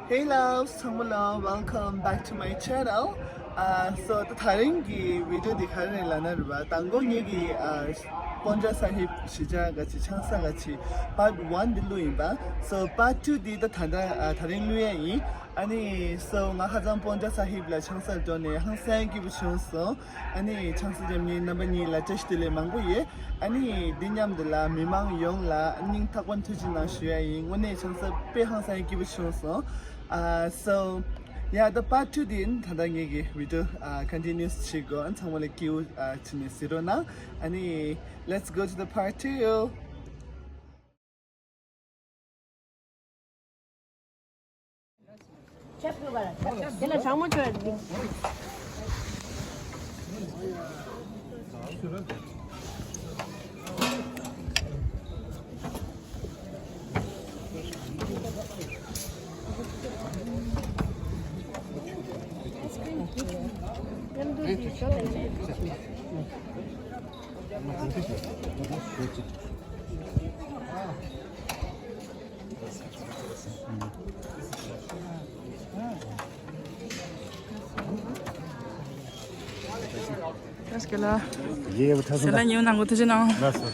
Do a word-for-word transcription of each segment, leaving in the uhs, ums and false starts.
Hey loves, ཚང་མ་ལ་welcome back to my channel. ཨ་སོ་ད་ད་རིང་གི་བི་ཌི་ཡོ་འདི་ག་རེ་ལབ་ན་རེད་པ། དང་པོ་ངེད་ཀྱི་ཨ་པོན་ཇ་ས་ཧིབ་གཞིས་ཆགས་ག་ཅི་ཆང་ས་ག་ཅི་part one འདི་བླུགས་ཡིན་པ། སོ་part two འདི་ད་ད་ད་ད་རིང་བླུགས་ཡ་ཡིན། ཨ་ནི་སོ་ང་ཁ་སང་པོན་ཇ་ས་ཧིབ་ལ་ཆང་ས་འགྲོ་ནས་ཧང་སང་སྐྱིད་པོ་བྱུང་སོང་། ཨ་ནི་ཆང་ས་འཇམ་ནི་རྣམ་པ་གཉིས་ལ་བཀྲ་ཤིས་བདེ་ལེགས་མང་པོ་ཡོད། ཨ་ནི་འདི་མཉམ་དུ་ལ་མི་མང་ཡོངས་ལ་སྙིང་ཐག་པ་ནས་ཐུགས་རྗེ་གནང་ཞུ་ཡ་ཡིན། དངོས་གནས་ཆང་ས་དཔེ་ཧང་སང་སྐྱིད་པོ་བྱུང་སོང་། ཨ་སོ་ཡ་ད་part two འདི་ད་ལྟ་ངེད་ཀྱི་བི་ཌི་ཡོ་ཨ་continuous བྱེད་དགོས། ཨ་ཚང་མ་ལ་སྐྱིད་པོ་ཨ་བྱས་ནས་གཟིགས་རོགས་གནང་། ཨ་ནི་let's go to the part two. དེ་ལ་གྲང་མོ་བྱོས། རེས་ཀྱི་ལ། ཡེ་བ་ཐ་སོང་ད། ཟེར་ན་ཉེ་བ་ནང་གོ་ཐུགས་རྗེ་གནང་། ལགས་སོ།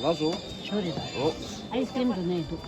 ལགས་སོ། ཆོས་རེད། ཨོ། ཨའི་སི་ཀྲིམ་འདུག་ནས་འདུག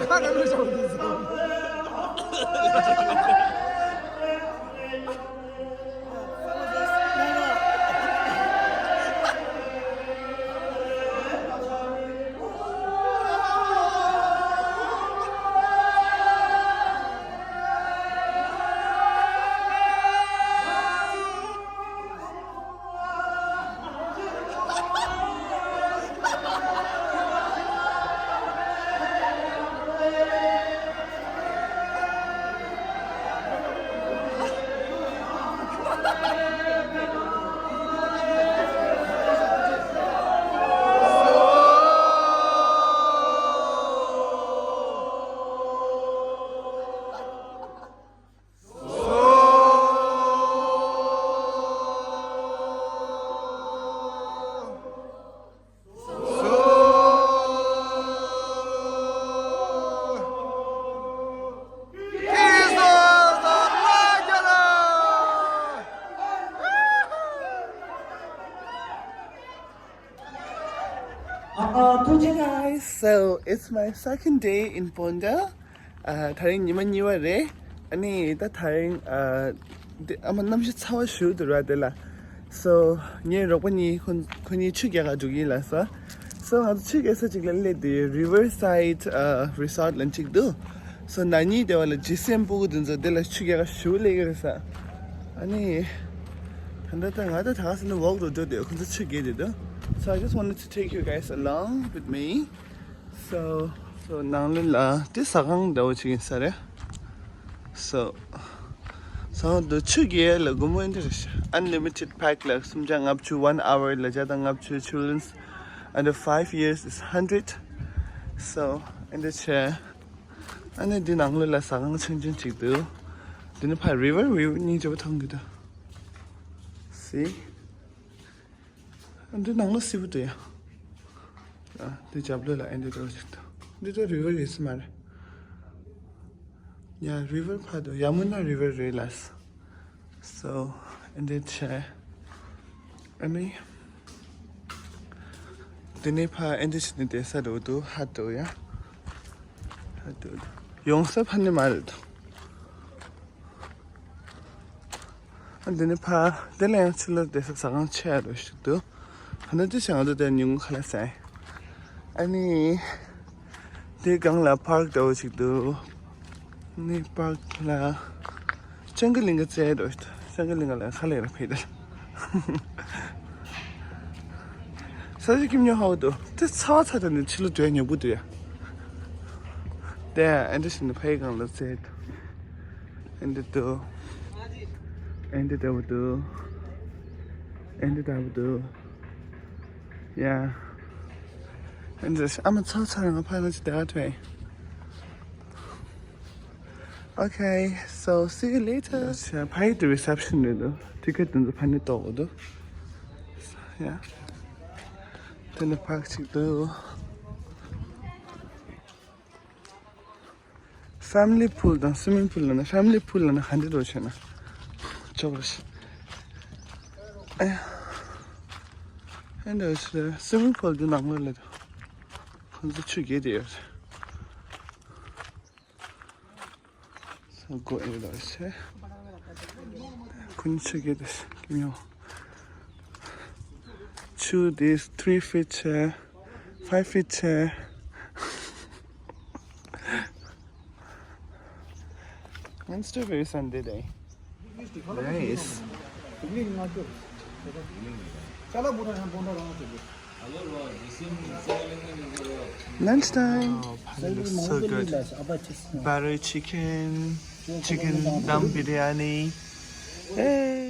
Hi guys, so it's my second day in Ponda. ཨ། དེ་རིང་ཉི་མ་གཉིས་པ་རེད། ཨ་ནི་ད་དེ་རིང་ཨ་འདི་ཨ་མ་གནམ་གཤིས་ཚ་བ་ཞེ་པོ་འདུག་ར་དེ་ལ། So ངའི་རོགས་པ་གཉིས་ཁོ་ཁོ་གཉིས་ཆུ་རྐྱལ་ག་འགྲོ་གི་ཡིན་ལ་ས། So ང་ཚོ་ཆུ་རྐྱལ་ས་ཅིག་ལ་སླེབས་ཏེ་Riverside ཨ་Resort ལ་གཅིག་འདུག So ན་ནིང་དེ་བ་ལ་ཇི་སི་ཨེམ་སྤུ་གུ་དེ་ཚོ་དེ་ལ་ཆུ་རྐྱལ་ག་ཞེ་པོ་སླེབས་ཀྱི་རེད་ས། ཨ་ནི་ད་ལྟ་ད་ང་ད་ད་ག་ས་ནས་ཝོག་རུ་འགྲོ་དེ་ཁོ་ཚོ་ཆུ་རྐྱལ་དེ་འདུག So I just wanted to take you guys along with me. So, so ནང་ལོགས་ལ་དེ་ཟ་ཁང་འདྲ་བོ་ཅིག་ཡིན་ས་རེད། So ཟ་ཁང་དུ་ཆུ་རྐྱལ་ལ་སྒོར་མོ་འདི་རེད། Unlimited pack ལ་སུམ་བརྒྱ་ལྔ་བཅུ། One hour ལ་བརྒྱ་དང་ལྔ་བཅུ། Children's under five years is hundred. So འདི་བྱས། ཨ་ནི་འདི་ནང་ལོགས་ལ་ཟ་ཁང་ཆུང་ཆུང་ཅིག་འདུག་འདི་ནི་ཕར་river view སྙིང་རྗེ་པོ་མཐོང་གི་འདུག See? འདི་ནང་ལོགས་བསིལ་པོ་འདུག་ཡ། ཨ། འདི་རྒྱབ་ལོགས་ལ་ཨེ་འདི་འདྲ་བོ་ཞིག་འདུག་འདི་ཚོ་river ཡིན་ས་མ་རེད། ཡ། River ཕར་འདུག Yamuna River རེད་ལགས། So ཨེ་འདི་བྱས། ཨ་ནི་འདི་ནས་ཕར་ཨེ་འདི་བྱས་ནས་བསྡད་ས་འདྲ་བོ་འདུག་ཧ་འདྲ་བོ་ཡ། ཧ་འདྲ་བོ་འདུག་ཡོང་ས་ཕ་ནི་མ་རེད་འདུག་ཨ། འདི་ནི་ཕ། དེ་ལ་ཡང་ཕྱི་ལོགས་བསྡད་ས་ཟ་ཁང་ཆེ་རུ་ཞིག་འདུག་ད་ནི་དེ་བྱས་ང་ཚོ་དེར་ཉིན་གུང་ཁ་ལག་ཟ་ཡིན། ཨ་ནི་དེའི་སྒང་ལ་park འདྲ་བོ་ཞིག་འདུག་ནི་park ལ་སྤྱང་ཀི་གླིང་ག་རྩེ་འདྲ་བོ་ཞིག་འདུག་སྤྱང་ཀི་གླིང་ག་ལ་ཁ་ལག་ར་ཕེབས་དེ། ས་ཆ་ཁྱིམ་ཉོ་ཧ་བོ་འདུག་དེ་ཚ་བ་ཚ་དྲགས་ནས་ཕྱི་ལོགས་སྡོད་ཉོབ་པོ་འདུག་ཡ། དེ་ཨེ་འདྲ་ཞིག་ནི་ཕའི་སྒང་ལ་རྩེ་འདུག་ཨེ་འདྲ་འདུག་ཨེ་འདྲ་འདྲ་བོ་འདུག་ཨེ་འདྲ་འདྲ་བོ་འདུག་ཡ། ཨེ་འདྲ་ཞིག་ཨ་མ་ཚ་བ་ཚ་རང་ཕ་ལ་ཅི་དེ་ག་ཐོན། Okay, so see you later. ཕ་ཡི་དུ་reception རེད་འདུག ticket དེ་ཚོ་ཕ་ནི་གཏོང་དགོས་འདུག་ཡ། དེ་ནི་park ཅིག་འདུག Family pool དང་swimming pool ལ་ན། Family pool ལ་ན་ག་འདྲ་འགྲོ་བྱས་ན་ཅོག་རེ་ཞིག་ཨེ། ཨེ་འདྲ་ཞིག swimming pool འདི་ནང་ལོགས་ལ་ཁོང་ཚོ་ཆུ་རྐྱལ་དེ་ཡོད་རེད། So go in there, say. Couldn't you get this? Give me one. Chew this three feet chair, five feet chair. Wednesday, very Sunday day. Nice. Lunch time. Oh, pho looks so good. Butter chicken, chicken dum biryani. Hey.